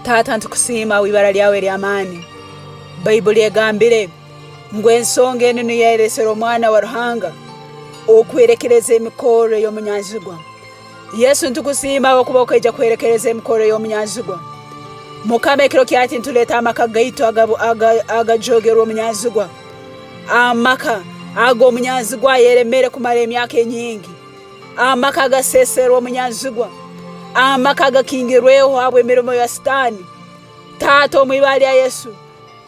Taata nitukusiima habw'ibara lyawe ery'amaani. Baibuli egambire ngu ensonga enu niyo yaresere Omwana wa Ruhanga okuhwerekereza emikorro ey'omunyanzigwa. Yesu nitukusiima habwokuba okaija kuhwerekereza emikorro ey'omunyanzigwa. Mukama ekiro kyati nituleeta amaka gaitu agajogerwe omunyanzigwa, amaka ag'omunyanzigwa ayeremere kumara emyaka enyingi. Amaka agaseeserwe omunyanzigwa, amaka agakingirweho habw'emirimo ya Sitaani. Taata, omu ibara lya Yesu,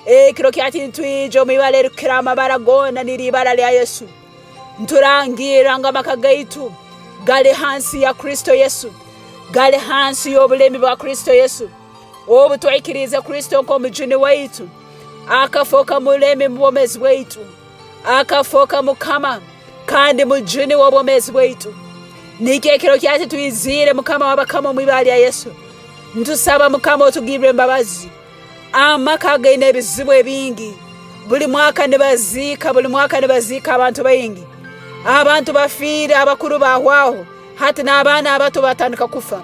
ekiro kyati nitwija omu ibara erikukira amabara goona, niryo ibara lya Yesu. Nturangirra ngu amaka gaitu gali hansi ya Kristo Yesu, gali hansi y'obulemi bwa Kristo Yesu. Obu twaikiriize Kristo nk'omujuni waitu, akafooka mulemi mu bwomeezi bwaitu. Akafooka Mukama kandi Mujuni w'obwomeezi bwaitu. Nikyo ekiro kyati twiziire Mukama w'abakama omu ibara lya Yesu. Ntusaba Mukama otugirre embabazi. Amaka againe ebizibu ebingi, buli mwaka nibaziika, buli mwaka nibaziika abantu baingi. Abantu bafiire, abakuru bahwaho, hati n'abaana abato batandika kufa.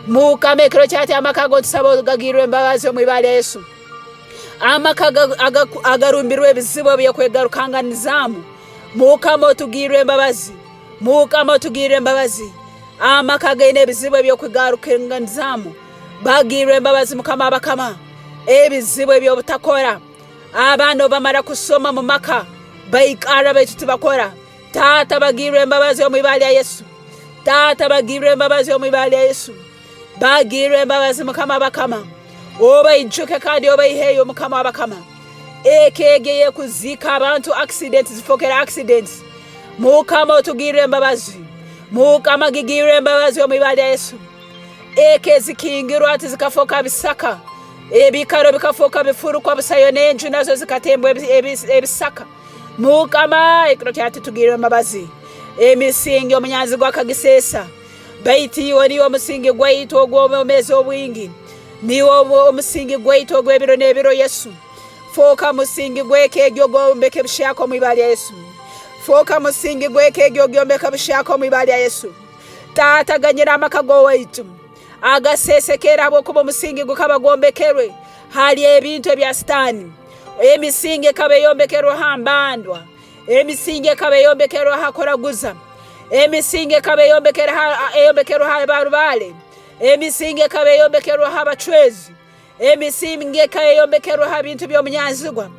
Mukama ekiro kyati amaka ago ntusaba ogagirre embabazi omu ibara lya Yesu. Amaka agarumbirwe ebizibu eby'okwegarukanganizaamu, Mukama otugirre embabazi, Mukama otugirre embabazi. Amaka againe ebizibu eby'okwegarukanganizaamu, bagirre embabazi Mukama abakama. Ebizibu eby'obutakora, abaana obu bamara kusoma mu maka baikarra baitu tibakora. Taata bagirre embabazi omu ibara lya Yesu. Taata bagirre embabazi omu ibara lya Yesu. Bagirre embabazi Mukama abakama, obaijuke kandi obaiheyo Mukama abakama. Eka egi eyekuziika abantu accidents zifokere accidents. Mukama otugirre embabazi, Mukama gigirre embabazi omu ibara lya Yesu. Eka ezikingirwe hati zikafoka bisaka, ebikaro bikafoka bifurukwa busayo n'enju nazo zikatembwa ebisaka. Mukama ekiro kyati tugirre embabazi, emisingi omunyanzigwa akagiseesa. Baitu iwe niiwe omusingi gwaitu ogw'obwomeezi obwingi, niiwe omusingi gwaitu ogw'ebiro n'ebiro. Yesu, fooka musingi gw'eka egi ogwombeka ebihyaka omu ibara lya Yesu. Fooka musingi gw'eka egi ogyombeka buhyaka omu ibara lya Yesu. Taata, ganyira amaka g'owaitu agaseesekeire habwokuba omusingi gukaba gwombekerwe hali ebintu ebya Sitaani. Emisingi ekaba eyombekerwe ha mbandwa. Emisingi ekaba eyombekerwe ha kuraguza. Emisingi ekaba eyombekerwe ha barubaale. Emisingi ekaba eyombekerwe ha bacwezi. Emisingi ekaba eyombekerwe ha bintu by'omunyanzigwa.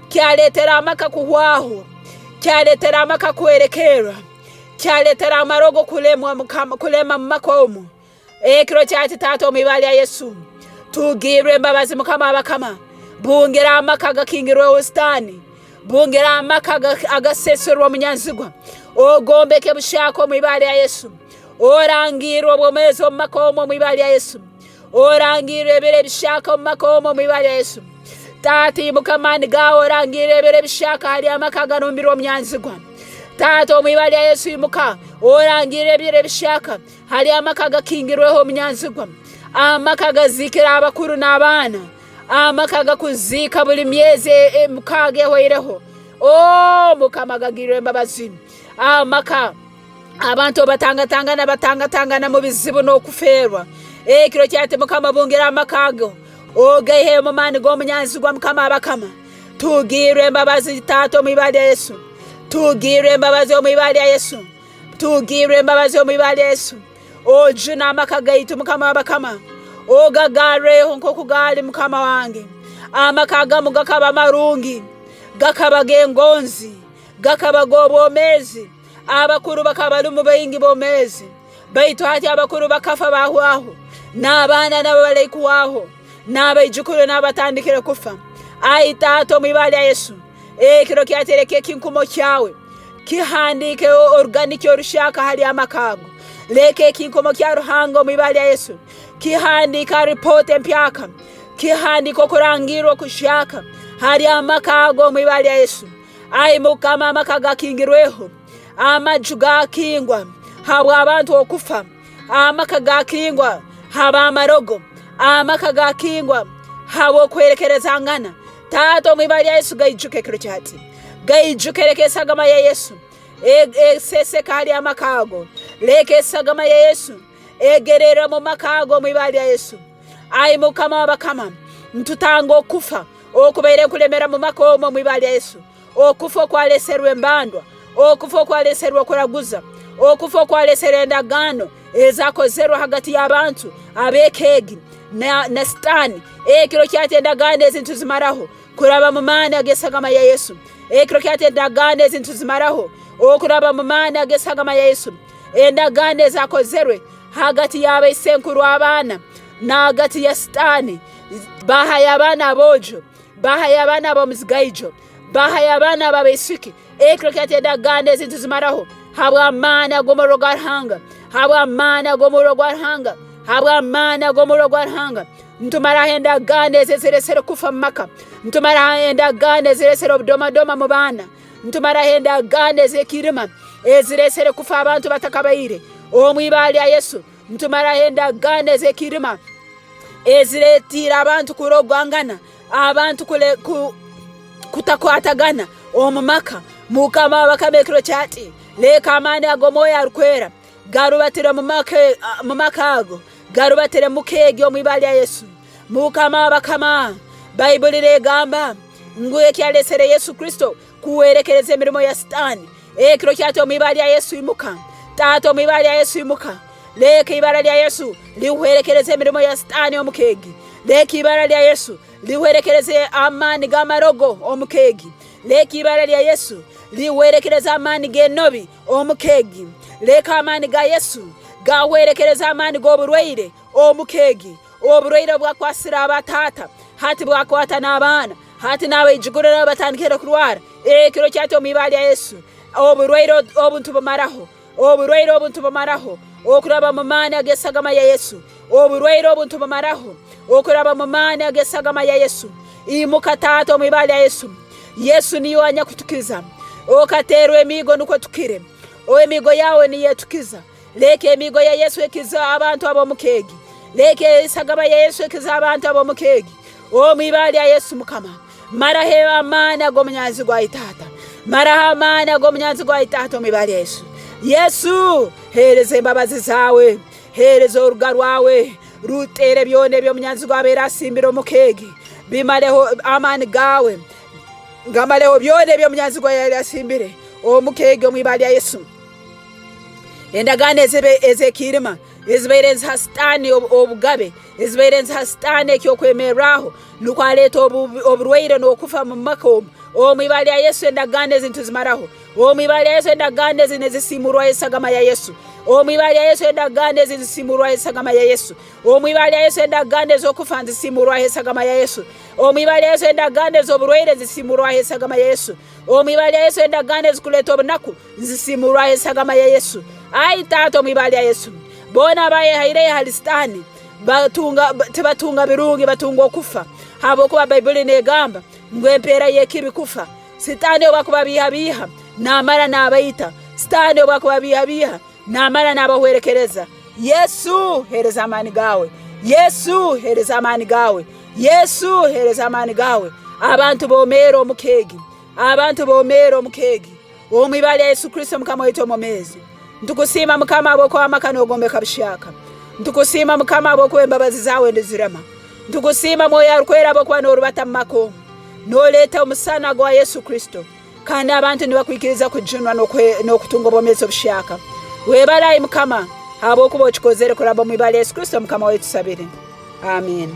Kyaletera amaka kuhwaho. Kyaletera amaka kwerekerra. Kyaletera amarogo kulemwa kulema mu maka omu. Ekiro kyati Taata omu ibara lya Yesu, tugirwe embabazi Mukama w'abakama, bungira amaka agakingirweho Sitaani, bungira amaka agaseserwe omunyanzigwa, ogombeke buhyaka omu ibara lya Yesu, orangirre obwomeezi omu maka omu omu ibara lya Yesu, orangirre ebiro ebihyaka omu maka omu omu ibara lya Yesu. Taata imuka amaani gaawe orangirre ebiro ebihyaka hali amaka agarumbirwe omunyanzigwa. Taata omu ibara lya Yesu imuka orangirre ebiro ebihyaka Hali amaka agakingirweho omunyanzigwa, amaka agaziikire abakuru n'abaana, amaka agakuziika buli myezi emukaaga ehweireho. Oh, Mukama agagirire embabazi. Amaka abantu obatangatangana batangatangana mu bizibu n'okufeerwa. Ekiro kyati Mukama bungira amaka ago ogaiheyo mu maani g'omunyanzigwa Mukama abakama. Tugirre embabazi Taata omu ibara lya Yesu. Tugirre embabazi omu ibara lya Yesu. Tugirre embabazi omu ibara lya Yesu. Ojune amaka gaitu Mukama w'abakama, ogagarreho nk'oku gaali Mukama wange. Amaka agamu gakaba marungi, gakaba g'engonzi, gakaba g'obwomeezi. Abakuru bakaba balimu baingi bomeezi, baitu hati abakuru bakafa bahwaho, n'abaana nabo balaikuhwaho, n'abaijukuru nabo batandikire kufa. Ai Taata, omu ibara lya Yesu, ekiro kyatereka ekinkumo kyawe Kihandiike oruganikyo oruhyaka hali amaka ago. Leka ekinkomo kya Ruhanga omu ibara lya Yesu kihandiika ripoota empyaka, kihandiika okurangirra okuhyaka hali amaka ago omu ibara lya Yesu. Ai Mukama, amaka gakingirweho, amaju gakingwa habw'abantu okufa, amaka gakingwa hab'amarogo, amaka gakingwa habw'okwerekerezangana. Taata, omu ibara lya Yesu gaijuke ekiro kya hati. Gaijuke, leka esagama ya Yesu eseseka hali amaka ago. Leka esagama ya Yesu egerere omu maka ago omu ibara lya Yesu. Ai Mukama w'abakama, ntutanga okufa okubaire nkulemera mu maka omu omu ibara lya Yesu, okufa okwaleserwe embandwa, okufa okwaleserwe okuraguza, okufa okwaleserwe endagaano ezakozerwe hagati y'abantu ab'eka egi na, na Sitaani. Ekiro kyati endagaano ezi ntuzimaraho kuraba mu maani ag'esagama ya Yesu. Ekiro kyati endagaano ezi ntuzimaraho okuraba mu maani ag'esagama ya Yesu. Endagaano ezakozerwe hagati y'abaisenkuru abaana n'ahagati ya Sitaani, bahayo abaana aboojo, bahayo abaana ab'omuzigaijo, bahayo abaana ab'abaisiki. Ekiro kyati endagaano ezi ntuzimaraho habw'amaani ag'omuriro gwa Ruhanga, habw'amaani ag'omuriro gwa Ruhanga, habw'amaani ag'omuriro gwa Ruhanga. Ntumaraho endagaano ezi eziresere kufa mu maka, ntumaraho endagaano eziresere obudomadoma mu baana, Ntumaraho endagaano ez'ekiirima eziresere kufa abantu batakabaire. Omu ibara lya Yesu, ntumaraho endagaano ez'ekiirima eziretiire abantu kurogwangana, abantu kule, ku, kutakwatagana omu maka. Mukama w'abakama ekiro kyati, leka amaani ag'Omwoyo Arukwera garubatire mu maka ago, garubatire muka egi omu ibara lya Yesu. Mukama w'abakama, Baibuli negamba ngu ekyalesere Yesu Kristo kuhwerekereza emirimo ya Sitaani. Ekiro kyati omu ibara lya Yesu imuka. Taata omu ibara lya Yesu imuka. Leka ibara lya Yesu lihwerekereze emirimo ya Sitaani omu keegi. Leka ibara lya Yesu lihwerekereze amaani g'amarogo omu keegi. Leka ibara lya Yesu lihwerekereze amaani g'enobi omu keegi. Leka amaani ga Yesu gahwerekereze amaani g'oburwaire omu keegi. Oburwaire obwakwasire abataata hati bwakwata n'abaana, hati n'abaijukuru nabo batandikire kurwara. Ekiro kyati omu ibara lya Yesu, oburwaire obu ntubumaraho, oburwaire obu ntubumaraho okuraba mu maani ag'esagama ya Yesu. Oburwaire obu ntubumaraho okuraba mu maani ag'esagama ya Yesu. Imuka taata omu ibara lya Yesu. Yesu niiwe anyakutukiza, okateerwa emiigo nukwo tukire. Emiigo yawe niyo etukiza. Leka emiigo ya Yesu ekize abantu ab'omu keegi. Leka esagama ya Yesu ekize abantu ab'omu keegi. Omu ibara lya Yesu Mukama, maraho amaani ag'omunyanzigwa ai Taata. Maraho amaani ag'omunyanzigwa ai Taata omu ibara lya Yesu. Yesu, heereza embabazi zaawe, heereza oruga rwawe, ruteere byona eby'omunyanzigwa abaire asimbire omu keegi. Bimareho amaani gaawe, gamareho byona eby'omunyanzigwa yali asimbire omu keegi omu ibara lya Yesu. Endagaano ez'ekiirima ezibaire niziha Sitaani obugabe, ezibaire niziha Sitaani eky'okwemerraho nukwo aleete oburwaire n'okufa mu maka omu. Omu ibara lya Yesu endagaano ezi nituzimaraho. Omu ibara lya Yesu endagaano ezi nizisiimurwaho esagama ya Yesu. Omu ibara lya Yesu endagaano ezi nizisiimurwaho esagama ya Yesu. Omu ibara lya Yesu endagaano ez'okufa nizisiimurwaho esagama ya Yesu. Omu ibara lya Yesu endagaano ez'oburwaire nizisiimurwaho esagama ya Yesu. Omu ibara lya Yesu endagaano ezikuleeta obunaku nzisiimurwaho esagama ya Yesu. Ai Taata, omu ibara lya Yesu, boona abayehaireyo hali Sitaani batunga, tibatunga birungi, batunga okufa, habwokuba Baibuli negamba ngu empeera y'ekibi kufa. Sitaani obu akubabiihabiiha namara nabaita. Sitaani obu akubabiihabiiha namara nabahwerekereza. Yesu, hereza amaani gawe. Yesu, hereza amaani gawe. Yesu, hereza amaani gawe. Abantu bomeere omu keegi. Abantu bomeere omu keegi. Omu ibara lya Yesu Kristo Mukama waitu omwomeezi. Ntukusiima Mukama habw'okuba amaka nogombeka buhyaka. Ntukusiima Mukama habw'okuba embabazi zaawe nizirema. Ntukusiima Mwoyo Arukwera habw'okuba norubata mu maka omu. Noleeta omusana gwa Yesu Kristo kandi abantu nibakwikiriza kujunwa n'okutunga obwomeezi obuhyaka. Webale ai Mukama habw'okuba okikozere kuraba omu ibara lya Yesu Kristo Mukama waitu tusabire. Amen.